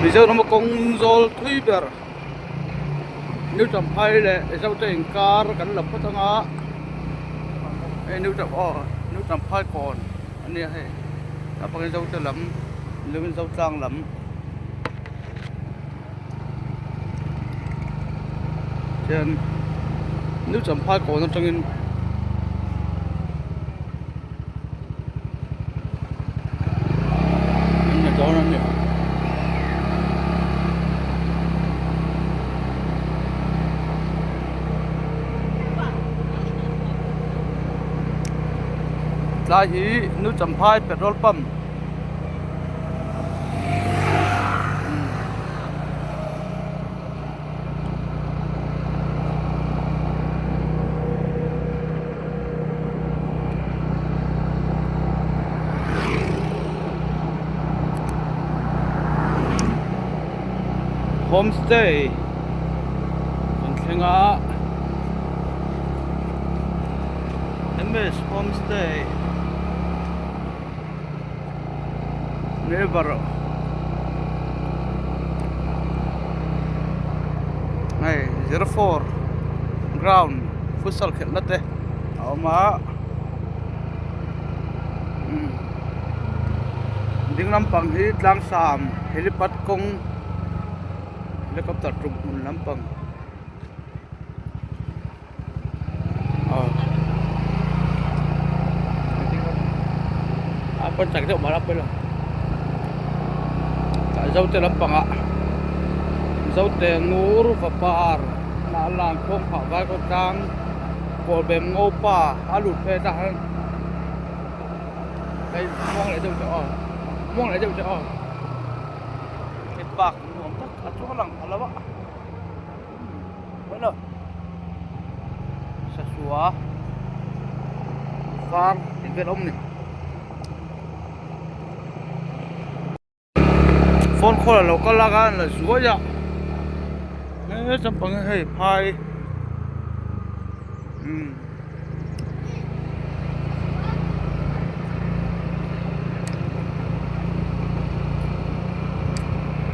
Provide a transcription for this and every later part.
Mizoram a kawng zawl thui ber New Champhai leh Zote inkar kan la phawt ang a hei New Cham aw New Champhai kawn a nia hei tah pangin Zote lam ni lovin Zotlang lam. Hian New Champhai kawn atangin an ni dawn a ni. Tlai hi New Champhai petrol pump. Homestay kan thleng a M_S homestay. Never hei 04 ground futsal khelh na te a awm a umm ding lampang hi tlang sam helipad kawng helicopter tum hmun lampang. A pawn chak deuh mah la pawi lo tah zote lampangah zote ngur vapar hnah lang khuang phah vai kawt tlang kawlbem ngopa a lut phei tah hian hei muang leh deuh teh aw muang leh deuh teh aw hei park nuam tak a chuang lang pha lo a. Sasua var tih vel a awm a ni phone call a lo kal a la zuai a he champang hi hei phai umm.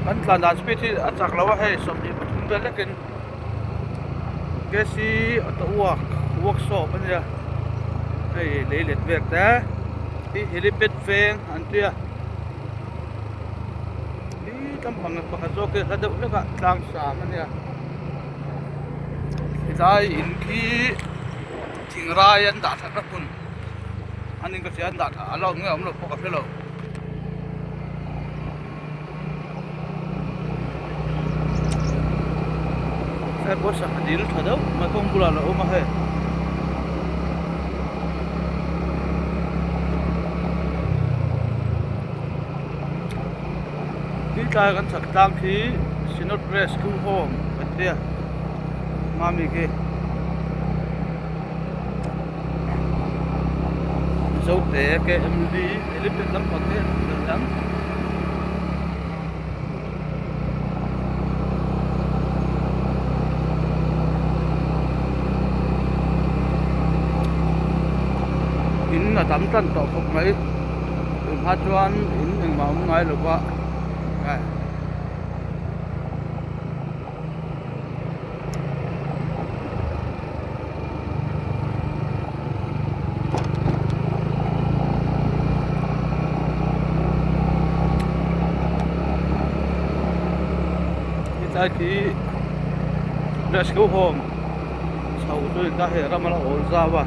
Kan tlan dan speed hi a chak lo a hei 23 vel lekin K C auto work workshop a nia hei lei let vel te hi helipad veng an tia hi lampang pakhat zawk hi hla deuh hlek a tlang sang a nia. Helai in khi thing rai an dah that na hmun a ning ka hria an dah that a la awm nge awm lo pawh ka hre lo. Hei pawh sangha dil tha deuh mai kawng bulah a lo awm a hei. Khi tlai kan chhak tlang khi Synod Rescue Home kan tia mami khi Zote K_M_D helipad lampang te a ni ang. In a tam tan tawh khawp mai. Tun hma chuan in engmah awm ngai lo va eh hetlai khi rescue home chho chu ni ta hei ram a la awl zau a.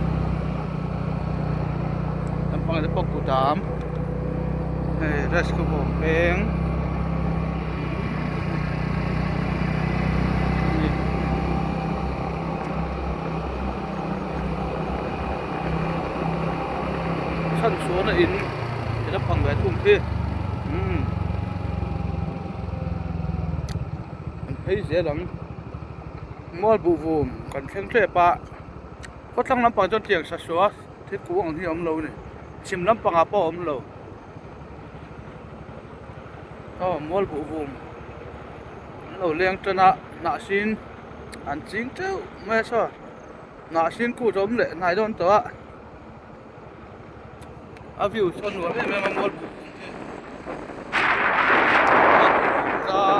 Lampang te pawh kut a awm hei rescue home peng ani chhan chuan a in ti lampang ve thung khi umm an phei zel ang mual buh vum kan thleng tep a. Khawthlang lampang chuan tiang sa suah thingkung ang hi a awm lo a ni chhim lampangah pawh a awm lo aw mual buh vum an lo leng tan a hnah sin an ching teuh mai a saw hnah sin kut a awm leh hnai dawn tawh a a view saw nuam em em a mual buh vum hi tlang.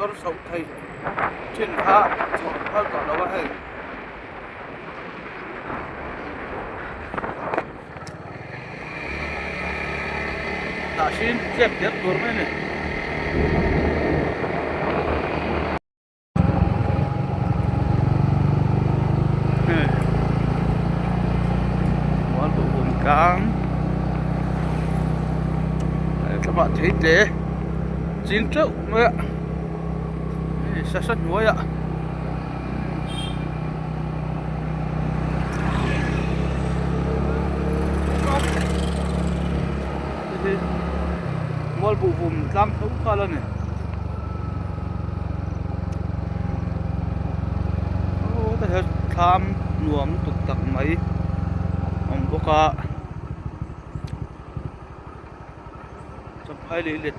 motor chhoh theih thin kha chhoh an phal tawh lo a hei. Tah hrin tlep der tur mai a ni. Tlang lamah thei te ching teuh mai a hei sasa hnuaiah hei hi mualbuhvum tlang tho nghal a ni. Aw tah hian thlam nuam lutuk tak mai a awm bawk a champhai lei let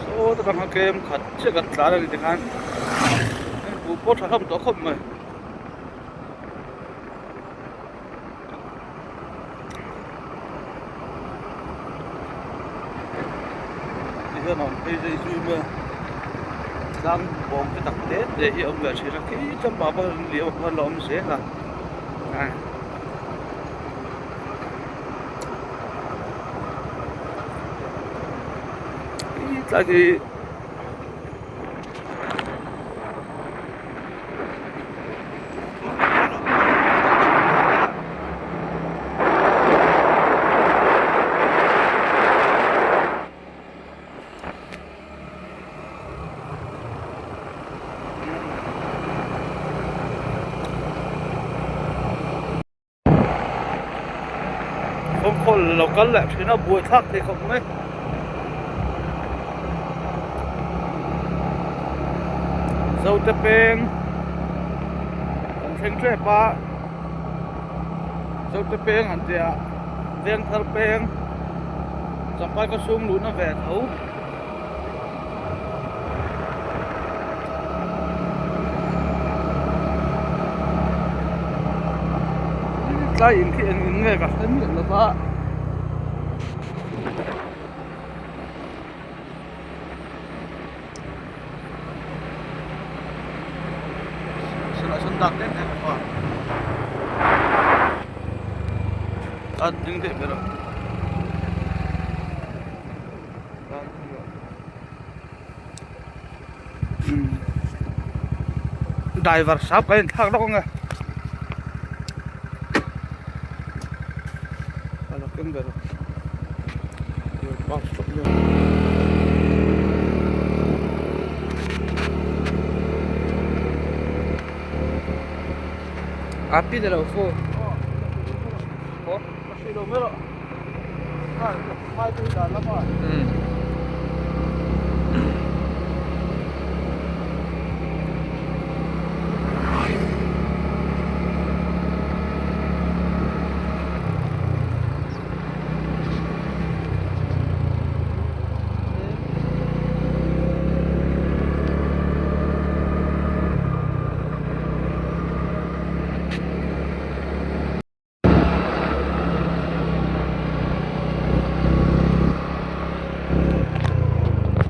saw ta tang a kem khat chiah kan tlan a ni tikhan buh pawh tha hlawm tawh khawp mai. Tihian a awm phei zai zui mai a tlang bawng te tak te te hi a awm ve thin a khi tlangpah pawh hian liam ah khuan a awm zel a tlai hi. Kawngkhawl lo kal leh thin a buai thlak thei khawp mai. Zote peng kan thleng tep a Zote peng an tih ah Vengthar peng Champhai khaw chhung luhna ve tho. Tlai in khi eng in nge ka hre miah lo va. A ding daih ber a. Driver sap kan inthlak lawk ang e. A lo keng ber a. A pi ni lo fu.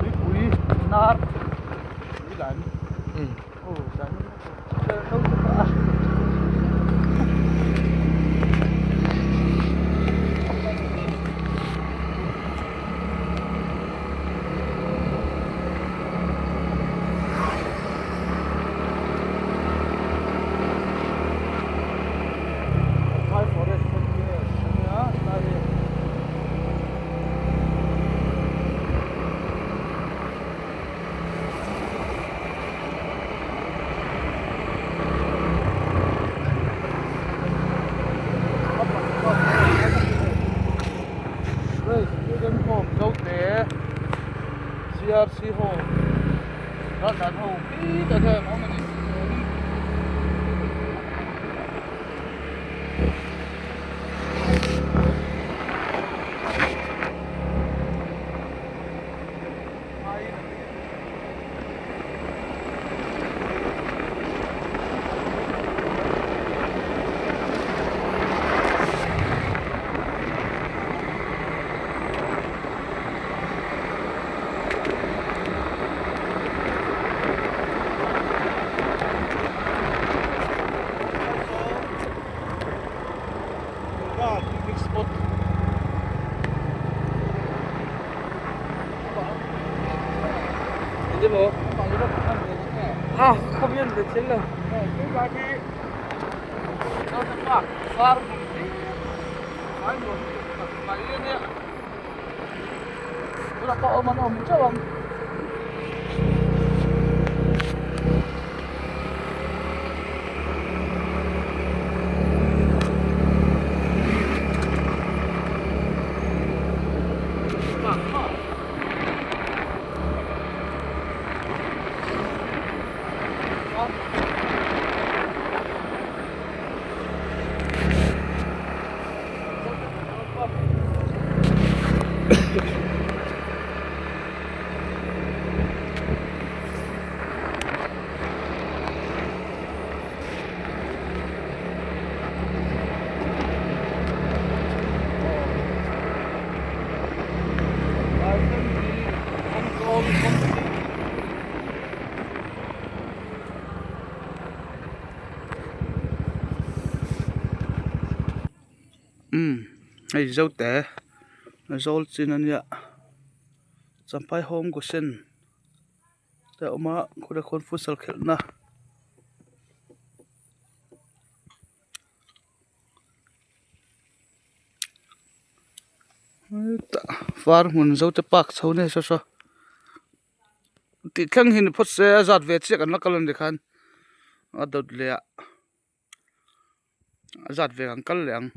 Tuipui nar tui dan Champhai forest complex a nia tlai hi. Student home Zote CRC home raltlan ho khi tah hian an awm a ni. ve chiang lo. Tunlai hi Zote Park var hmun hi vai nuam tak mai a nia. Tunah pawh awm an awm teuh ang. Umm hei zote zawl chin a nia champhai home kusen te a awm a khawlai khawn futsal khelh na. Hetah var hmun zote park chho nge saw saw tih thleng hi ni phawt se a zat ve chiah kan la kal a ni khan a dawt leh ah a zat ve ang kal leh ang.